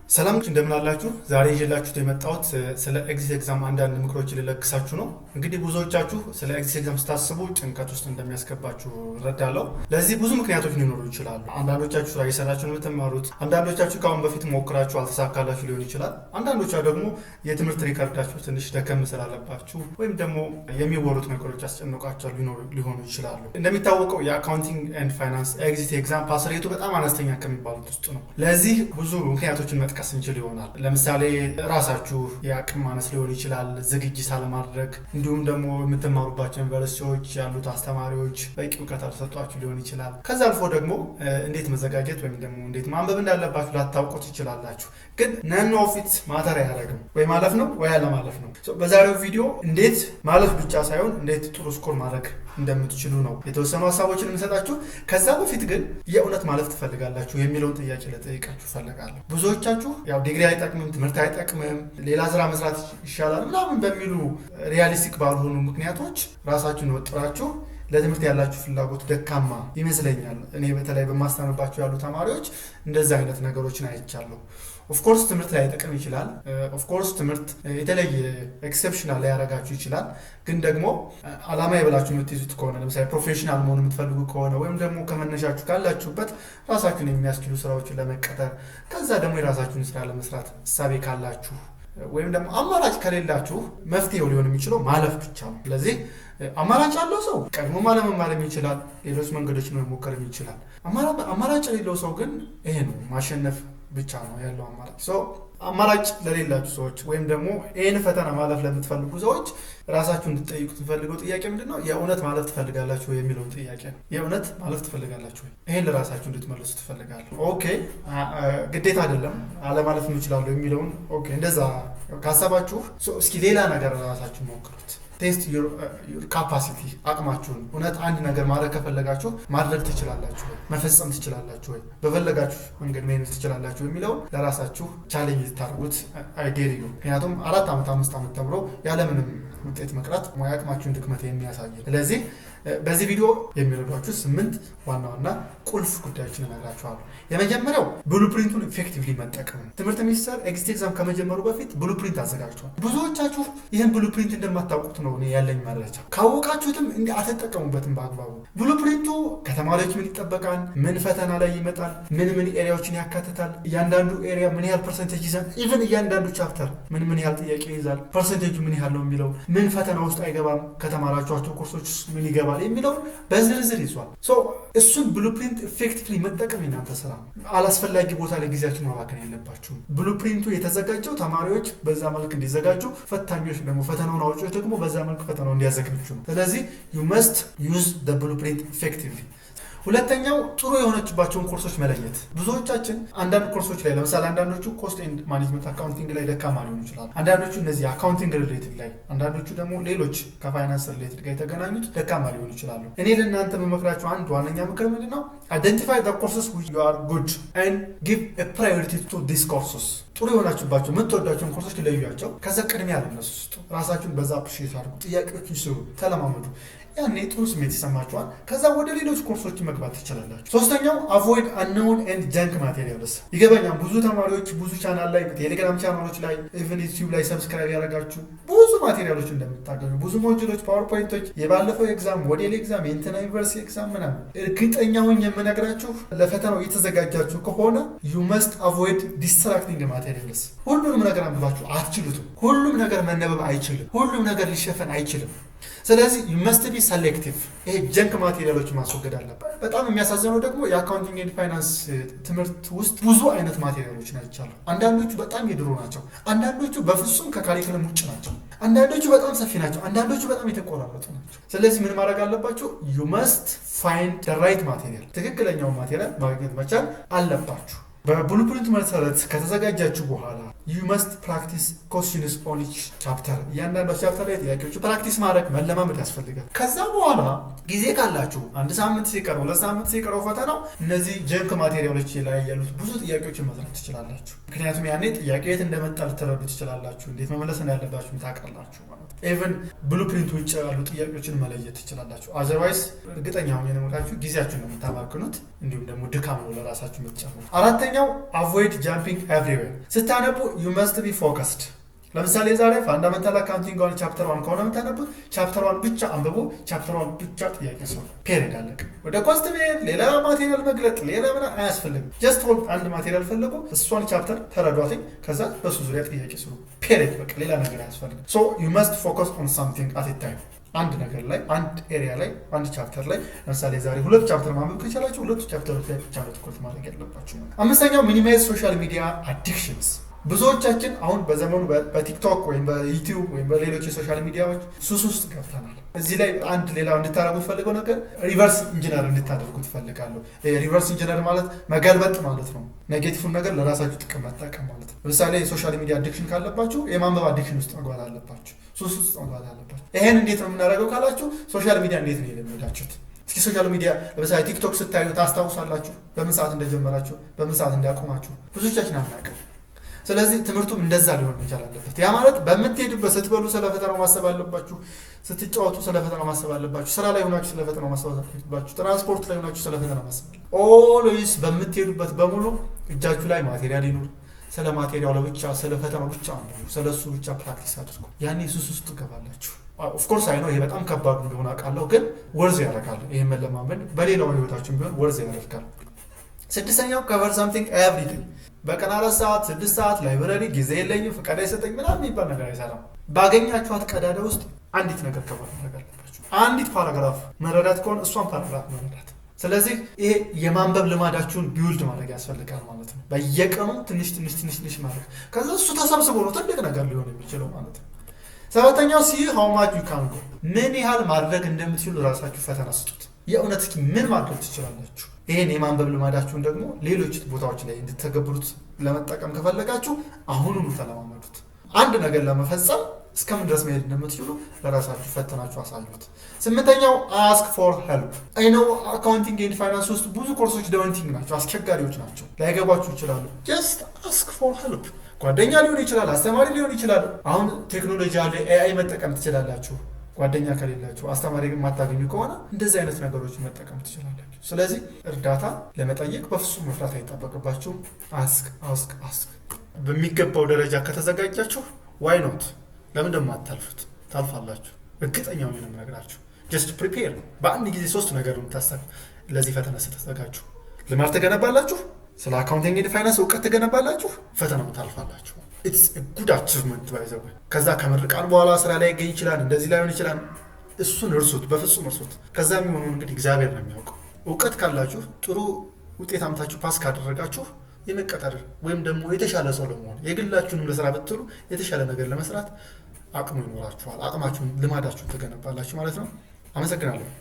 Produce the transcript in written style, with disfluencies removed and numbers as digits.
ሰላም፣ እንደምን አላችሁ? ዛሬ ይዤላችሁ የመጣሁት ስለ exit exam አንዳንድ ምክሮችን ልለግሳችሁ ነው። እንግዲህ ብዙዎቻችሁ ስለ exit exam ስታስቡ ጭንቀት ውስጥ እንደሚያስገባችሁ እረዳለሁ። ለዚህ ብዙ ምክንያቶች ሊኖሩ ይችላሉ። አንዳንዶቻችሁ ስራ እየሰራችሁ ነው የምትማሩት። አንዳንዶቻችሁ ከአሁን በፊት ሞክራችሁ አልተሳካላችሁ ሊሆን ይችላል። አንዳንዶቻችሁ ደግሞ የትምህርት record ኣችሁ ትንሽ ደከም ስላለባችሁ ወይም ደግሞ የሚወሩት ነገሮች ያስጨንቋቸው ሊሆኑ ይችላሉ። እንደሚታወቀው የ accounting and finance exit exam pass rate ኡ በጣም አነስተኛ ከሚባሉት ውስጥ ነው። ለዚህ ብዙ ምክንያቶችን መጥቀስ እንችል ይሆናል። ለምሳሌ ራሳችሁ የአቅም ማነስ ሊሆን ይችላል፣ ዝግጅት አለማድረግ፣ እንዲሁም ደግሞ የምትማሩባቸው ዩኒቨርሲቲዎች ያሉት አስተማሪዎች በቂ እውቀት አልሰጧችሁ ሊሆን ይችላል። ከዛ አልፎ ደግሞ እንዴት መዘጋጀት ወይም ደግሞ እንዴት ማንበብ እንዳለባችሁ ላታውቁ ትችላላችሁ። ግን none of it matter አያደርግም። ወይ ማለፍ ነው ወይ አለማለፍ ነው። በዛሬው ቪዲዮ እንዴት ማለፍ ብቻ ሳይሆን እንዴት ጥሩ score ማድረግ እንደምትችሉ ነው የተወሰኑ ሀሳቦችን የምሰጣችሁ። ከዛ በፊት ግን የእውነት ማለፍ ትፈልጋላችሁ የሚለውን ጥያቄ ልጠይቃችሁ እፈልጋለሁ። ብዙዎቻችሁ ያው ዲግሪ አይጠቅምም፣ ትምህርት አይጠቅምም፣ ሌላ ስራ መስራት ይሻላል ምናምን በሚሉ realistic ባልሆኑ ምክንያቶች ራሳችሁን ወጥራችሁ ለትምህርት ያላችሁ ፍላጎት ደካማ ይመስለኛል። እኔ በተለይ በማስተምርባቸው ያሉ ተማሪዎች እንደዛ አይነት ነገሮችን አይቻለሁ። Of course ትምህርት ላይጠቅም ይችላል። Of course ትምህርት የተለየ exceptional ሊያደርጋችሁ ይችላል። ግን ደግሞ አላማ ብላችሁ የምትይዙት ከሆነ፣ ለምሳሌ professional መሆን የምትፈልጉ ከሆነ ወይም ደግሞ ከመነሻችሁ ካላችሁበት ራሳችሁን የሚያስችሉ ስራዎችን ለመቀጠር፣ ከዛ ደግሞ የራሳችሁን ስራ ለመስራት እሳቤ ካላችሁ ወይም ደግሞ አማራጭ ከሌላችሁ መፍትሄው ሊሆን የሚችለው ማለፍ ብቻ ነው። ስለዚህ አማራጭ ያለው ሰው ቀድሞ አለመማርም ይችላል፣ ሌሎች መንገዶችን መሞከርም ይችላል። አማራጭ የሌለው ሰው ግን ይሄ ነው፣ ማሸነፍ ብቻ ነው ያለው አማራጭ። አማራጭ ለሌላችሁ ሰዎች ወይም ደግሞ ይህን ፈተና ማለፍ ለምትፈልጉ ሰዎች ራሳችሁ እንድትጠይቁት የምፈልገው ጥያቄ ምንድን ነው? የእውነት ማለፍ ትፈልጋላችሁ ወይ የሚለውን ጥያቄ ነው። የእውነት ማለፍ ትፈልጋላችሁ ወይ? ይሄን ለራሳችሁ እንድትመልሱ እፈልጋለሁ። Okay፣ ግዴታ አይደለም፣ አለማለፍ እችላለሁ የሚለውን okay፣ እንደዛ ካሰባችሁ እስኪ ሌላ ነገር ራሳችሁ ሞክሩት። Test your capacity፣ አቅማችሁን። እውነት አንድ ነገር ማድረግ ከፈለጋችሁ ማድረግ ትችላላችሁ ወይ? መፈጸም ትችላላችሁ ወይ? በፈለጋችሁ መንገድ መሄድ ትችላላችሁ የሚለውን ለራሳችሁ challenge ልታደርጉት I dare you። ምክንያቱም 4 ዓመት፣ 5 ዓመት ተምሮ ያለምንም ውጤት መቅረት የአቅማችሁን ድክመት የሚያሳይ። ስለዚህ በዚህ ቪዲዮ የሚረዷችሁ ስምንት ዋና ዋና ቁልፍ ጉዳዮችን እነግራችኋለሁ። የመጀመሪያው blueprint ኡን effectively መጠቀም ነው። ትምህርት ሚኒስቴር exit exam ከመጀመሩ በፊት blueprint አዘጋጅቷል። ብዙዎቻችሁ ይህን blueprint እንደማታውቁት ነው እኔ ያለኝ መረጃ። ካወቃችሁትም እንዲ አትጠቀሙበትም በአግባቡ። Blueprint ኡ ከተማሪዎች ምን ይጠበቃል፣ ምን ፈተና ላይ ይመጣል፣ ምን ምን area ዎችን ያካትታል፣ እያንዳንዱ area ምን ያህል percentage ይዛል፣ even እያንዳንዱ chapter ምን ምን ያህል ጥያቄ ይዛል፣ percentage ኡ ምን ያህል ነው የሚለው፣ ምን ፈተና ውስጥ አይገባም፣ ከተማራችኋቸው ኮርሶች ውስጥ ምን ይገባል የሚለውን በዝርዝር ይዟል። እሱን blueprint effectively መጠቀም የናንተ ስራ ነው። አላስፈላጊ ቦታ ላይ ጊዜያችሁን ማባከን የለባችሁም። Blueprint ኡ የተዘጋጀው ተማሪዎች በዛ መልክ እንዲዘጋጁ፣ ፈታኞች ደግሞ፣ ፈተናውን አውጪዎች ደግሞ በዛ መልክ ፈተናው እንዲያዘጋጁ ነው። ስለዚህ you must use blueprint effectively። ሁለተኛው ጥሩ የሆናችሁባቸውን ኮርሶች መለየት። ብዙዎቻችን አንዳንድ ኮርሶች ላይ፣ ለምሳሌ አንዳንዶቹ cost and management accounting ላይ ደካማ ሊሆኑ ይችላሉ። አንዳንዶቹ እነዚህ accounting related ላይ፣ አንዳንዶቹ ደግሞ ሌሎች ከ finance related ጋር የተገናኙት ደካማ ሊሆኑ ይችላሉ። እኔ ለእናንተ የምመክራችሁ አንድ ዋነኛ ምክር ምንድን ነው? Identify the courses which you are good and give priority to these courses። ጥሩ የሆናችሁባቸው፣ የምትወዷቸውን ኮርሶች ለዩዋቸው። ከዛ ቅድሚያ ለነሱ ስጡ። ራሳችሁን በዛ appreciate አድርጉ። ጥያቄዎችን ስሩ፣ ተለማመዱ። ያኔ ጥሩ ስሜት ይሰማችኋል። ከዛ ወደ ሌሎች ኮርሶች መግባት ትችላላችሁ። ሶስተኛው avoid unknown and junk materials። ይገባኛል፣ ብዙ ተማሪዎች ብዙ ቻናል ላይ፣ ቴሌግራም ቻናሎች ላይ፣ even ዩቲዩብ ላይ subscribe ያደረጋችሁ ብዙ material ኦች እንደምታገኙ፣ ብዙ module ኦች፣ PowerPoint ኦች፣ የባለፈው exam፣ model exam፣ የእንትና ዩኒቨርሲቲ exam ምናምን። እርግጠኛ ሆኜ የምነግራችሁ ለፈተናው እየተዘጋጃችሁ ከሆነ you must avoid distracting materials። ሁሉንም ነገር አንብባችሁ አትችሉትም። ሁሉም ነገር መነበብ አይችልም። ሁሉም ነገር ሊሸፈን አይችልም። ስለዚህ you must be selective። ይሄ junk material ኦች ማስወገድ አለበት። በጣም የሚያሳዝነው ደግሞ የ accounting and finance ትምህርት ውስጥ ብዙ አይነት material ኦች ናቸው። አንዳንዶቹ በጣም የድሮ ናቸው። አንዳንዶቹ በፍጹም ከ curriculum ውጭ ናቸው። አንዳንዶቹ በጣም ሰፊ ናቸው። አንዳንዶቹ በጣም የተቆራረጡ ናቸው። ስለዚህ ምን ማድረግ አለባችሁ? You must find right material። ትክክለኛውን material ማግኘት መቻል አለባችሁ። በ blueprint መሰረት ከተዘጋጃችሁ በኋላ You must practice questions on each chapter። እያንዳንዷ chapter ላይ ጥያቄዎቹ practice ማድረግ መለማመድ ያስፈልጋል። ከዛ በኋላ ጊዜ ካላችሁ አንድ ሳምንት ሲቀረው፣ 2 ሳምንት ሲቀረው ፈተናው እነዚህ junk material ኦች ላይ ያሉት ብዙ ጥያቄዎችን መስራት ትችላላችሁ። ምክንያቱም ያኔ ጥያቄ የት እንደመጣ ልትረዱ ትችላላችሁ። እንዴት መመለስ እንዳለባችሁ ታውቃላችሁ ማለት ነው። Even blueprint ውጭ ያሉ ጥያቄዎችን መለየት ትችላላችሁ። Otherwise እርግጠኛ ሆኜ ነው የምነግራችሁ ጊዜያችሁን ነው የምታባክኑት፣ እንዲሁም ደግሞ ድካም ነው ለራሳችሁ የምትጨምሩት። አራተኛው avoid jumping everywhere። ስታነቡ you must be focused። ለምሳሌ ዛሬ fundamental accounting one chapter one ከሆነ የምታነቡት chapter one ብቻ አንብቡ፣ chapter one ብቻ ጥያቄ ስሩ። Period፣ አለቀ። ወደ cost መሄድ፣ ሌላ material መግለጥ፣ ሌላ ምናምን አያስፈልግም። Just hold አንድ material ፈልጉ፣ እሷን chapter ተረዷትኝ፣ ከዛ በሱ ዙሪያ ጥያቄ ስሩ። Period፣ በቃ ሌላ ነገር አያስፈልግም። So you must focus on something at a time። አንድ ነገር ላይ፣ አንድ area ላይ፣ አንድ chapter ላይ። ለምሳሌ ዛሬ ሁለት chapter ማንበብ ከቻላችሁ ሁለቱ chapter ኦች ላይ ብቻ ነው ትኩረት ማድረግ ያለባችሁ። አምስተኛው minimize social media addictions። ብዙዎቻችን አሁን በዘመኑ በቲክቶክ ወይም በዩቲዩብ ወይም በሌሎች የ social media ዎች ሱስ ውስጥ ገብተናል። እዚህ ላይ አንድ ሌላው እንድታደርጉት የምፈልገው ነገር reverse engineer እንድታደርጉት እፈልጋለሁ። Reverse engineer ማለት መገልበጥ ማለት ነው። Negative ን ነገር ለራሳችሁ ጥቅም መጠቀም ማለት ነው። ለምሳሌ የ social media addiction ካለባችሁ የማንበብ addiction ውስጥ መግባት አለባችሁ። ሱስ ውስጥ መግባት አለባችሁ። ይሄን እንዴት ነው የምናደርገው ካላችሁ social media እንዴት ነው የለመዳችሁት? እስኪ social media ለምሳሌ ቲክቶክ ስታዩ ታስታውሳላችሁ? በምን ሰዓት እንደጀመራችሁ፣ በምን ሰዓት እንዳቆማችሁ? ብዙዎቻችን አናውቅም። ስለዚህ ትምህርቱም እንደዛ ሊሆን መቻል አለበት። ያ ማለት በምትሄዱበት ስትበሉ ስለ ፈተናው ማሰብ አለባችሁ። ስትጫወቱ ስለ ፈተናው ማሰብ አለባችሁ። ስራ ላይ ሆናችሁ ስለ ፈተናው ማሰብ አለባችሁ። ትራንስፖርት ላይ ሆናችሁ ስለ ፈተናው ማሰብ አለባችሁ። Always በምትሄዱበት በሙሉ እጃችሁ ላይ material ይኑር። ስለ material ኡ ብቻ፣ ስለ ፈተናው ብቻ አንብቡ። ስለ እሱ ብቻ practice አድርጉ። ያኔ ሱስ ውስጥ ትገባላችሁ። Of course I know ይሄ በጣም ከባድ እንደሆነ አውቃለሁ፣ ግን worth ያደርጋል። ይሄ መለማመድ በሌላው ህይወታችን ቢሆን worth ያደርጋል። ስድስተኛው cover something every day። በቀን 4 ሰዓት፣ 6 ሰዓት library ጊዜ የለኝም፣ ፈቃድ አይሰጠኝ ምናምን የሚባል ነገር አይሰራም። ባገኛችኋት ቀዳዳ ውስጥ አንዲት ነገር cover ማድረግ አለባችሁ። አንዲት paragraph መረዳት ከሆነ እሷን paragraph መረዳት። ስለዚህ ይሄ የማንበብ ልማዳችሁን build ማድረግ ያስፈልጋል ማለት ነው። በየቀኑ ትንሽ ትንሽ ትንሽ ትንሽ ማድረግ፣ ከዛ እሱ ተሰብስቦ ነው ትልቅ ነገር ሊሆን የሚችለው ማለት ነው። ሰባተኛው see how much you can go። ምን ያህል ማድረግ እንደምትችሉ ራሳችሁ ፈተና ስጡት። የእውነት እስኪ ምን ማድረግ ትችላላችሁ? ይሄን የማንበብ ልማዳችሁን ደግሞ ሌሎች ቦታዎች ላይ እንድትተገብሩት ለመጠቀም ከፈለጋችሁ አሁኑኑ ተለማመዱት። አንድ ነገር ለመፈጸም እስከምን ድረስ መሄድ እንደምትችሉ ለራሳችሁ ፈተናችሁ አሳዩት። ስምንተኛው ask for help። I know accounting and finance ውስጥ ብዙ ኮርሶች daunting ናቸው፣ አስቸጋሪዎች ናቸው፣ ላይገባችሁ ይችላሉ። Just ask for help። ጓደኛ ሊሆን ይችላል፣ አስተማሪ ሊሆን ይችላል። አሁን ቴክኖሎጂ አለ፣ AI መጠቀም ትችላላችሁ። ጓደኛ ከሌላችሁ፣ አስተማሪ የማታገኙ ከሆነ እንደዚህ አይነት ነገሮች መጠቀም ትችላላችሁ። ስለዚህ እርዳታ ለመጠየቅ በፍጹም መፍራት አይጠበቅባችሁም። Ask, ask, ask። በሚገባው ደረጃ ከተዘጋጃችሁ why not? ለምን ደግሞ አታልፉት? ታልፋላችሁ። እርግጠኛ ሆኜ ነው የምነግራችሁ። Just prepare። በአንድ ጊዜ ሶስት ነገር ነው የምታሳኩት ለዚህ ፈተና ስትዘጋጁ። ልማድ ትገነባላችሁ፣ ስለ accounting and finance እውቀት ትገነባላችሁ፣ ፈተናውን ታልፋላችሁ። It's good achievement by the way። ከዛ ከምርቃን በኋላ ስራ ላይ ይገኝ ይችላል፣ እንደዚህ ላይሆን ይችላል። እሱን እርሱት፣ በፍጹም እርሱት። ከዛ የሚሆነውን እንግዲህ እግዚአብሔር ነው የሚያውቀው። እውቀት ካላችሁ፣ ጥሩ ውጤት አምጥታችሁ pass ካደረጋችሁ የመቀጠር ወይም ደግሞ የተሻለ ሰው ለመሆን፣ የግላችሁንም ለስራ ብትሉ የተሻለ ነገር ለመስራት አቅሙ ይኖራችኋል። አቅማችሁን ልማዳችሁን ትገነባላችሁ ማለት ነው። አመሰግናለሁ።